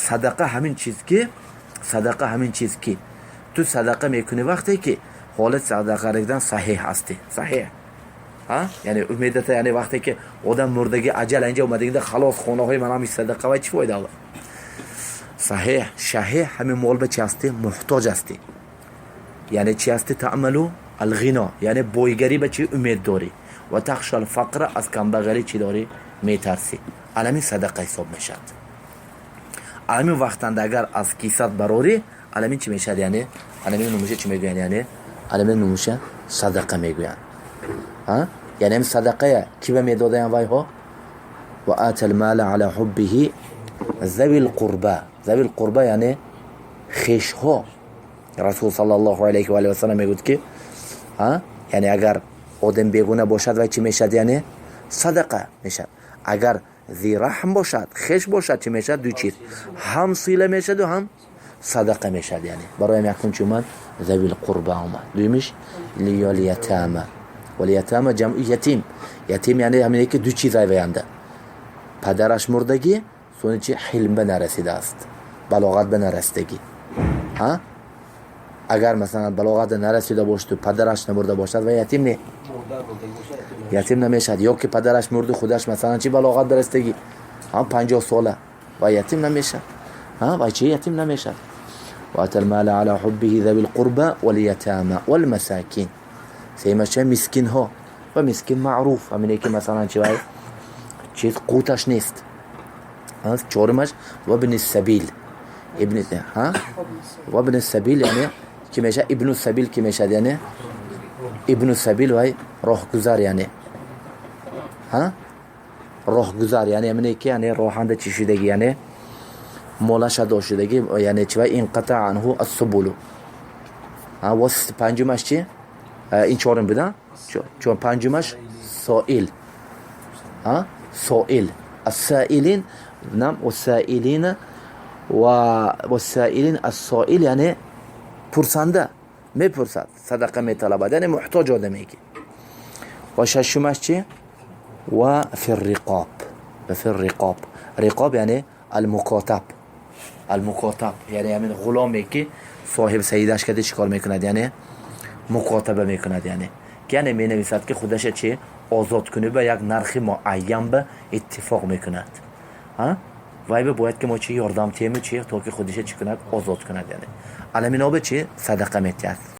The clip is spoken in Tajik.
Садақа ҳамин чиз ки, садақа ҳамин чиз ки ту садақа мекунӣ, вақте ки ҳолат садақаридан саҳеҳ ҳастӣ, саҳеҳ, яъне умедата, яъне вақте ки одам мурдагӣ, аҷал инҷа омадагида, халос, хонаҳои ман ҳами садақа, вай чӣ фоида? Саҳеҳ, шаҳеҳ, ҳамин мол ба чи ҳастӣ? Муҳтоҷ ҳастӣ. Яъне чи ҳастӣ? تأمل الغنى, яъне бойгарӣ ба чи умед дорӣ, وتخشى الفقر, аз камбағалӣ чӣ дорӣ? Метарсӣ. Алами садақа ҳисоб мешавад. Алами вақтанда агар аз кисат барорӣ, алами чӣ мешавад? Яъне алами номуша чӣ мегӯянд? Яъне алами номуша садақа мегӯянд. Яъне ами садақая кӣ ба медодаям вайҳо? وآتى المال على حبه ذوي القربى. ذوي القربى яъне хешҳо. Расул صلى الله عليه وآله وسلم мегӯяд ки, яъне агар одам бегуна бошад, вай чӣ мешавад? Яъне садақа мешавад. Агар зираҳм бошад, хеш бошад, чӣ мешавад? Ду чиз: ҳам сила мешаду, ҳам садақа мешавад. Яъне бароям якум чи омад? ذوي القربى омад. Дуюмиш واليتامى. واليتامى جمع يتيم. Ятим яъне ҳамине ки ду чиз айваянда: падараш мурдагӣ, сони чи ҳилм ба нарасидааст, балоғат ба нарасидагӣ. Агар, масалан, балоғат нарасида бошаду падараш намурда бошад, ва ятим не, ятим намешавад. Ё ки падараш мурду, худаш, масалан, чи балоғат барасидагӣ, 50 сола, ва ятим намешавад. Ва чи ятим намешавад. وآتى المال على حبه ذوي القربى واليتامى والمساكين. Сеюмаш мискинҳо. Ва мискин маъруф ҳамине ки, масалан, чи вай чиз қуташ нест. Чорумаш وابن السبيل. ибни وابن السبيل яъне ки мешавад? ابن السبيل ки мешавад? Яъне ابن السبيل вай роҳгузар, яъне роҳгузар, яъне ҳамине ки, яъне роҳанда чӣ шудагӣ, яъне молаша дошудагӣ, яъне чи вай انقطع عنه السبل. Панҷумаш чи? Ин чорум буда. Панҷумаш соил, соил, السائلين нам والسائلين والسائلين. السائل яъне пурсанда, мепурсад, садақа металабад, яъне муҳтоҷ одаме ки. Ва шашумаш чи? وفي الرقاب. وفي الرقاب. رقاب яъне المكاتب. المكاتب яъне ҳамин ғуломе ки соҳиб саидаш карда, чӣ кор мекунад? Яъне мукотаба мекунад, яъне ки, яъне менависад ки худаша чи озод кунӣ, ба як нархи муайян ба иттифоқ мекунад. Вай ба бояд ки мо чи ёрдам тиҳему чи то ки худиша чӣ кунад? Озод кунад. Яъне аламиноба чи садақа метиҳад.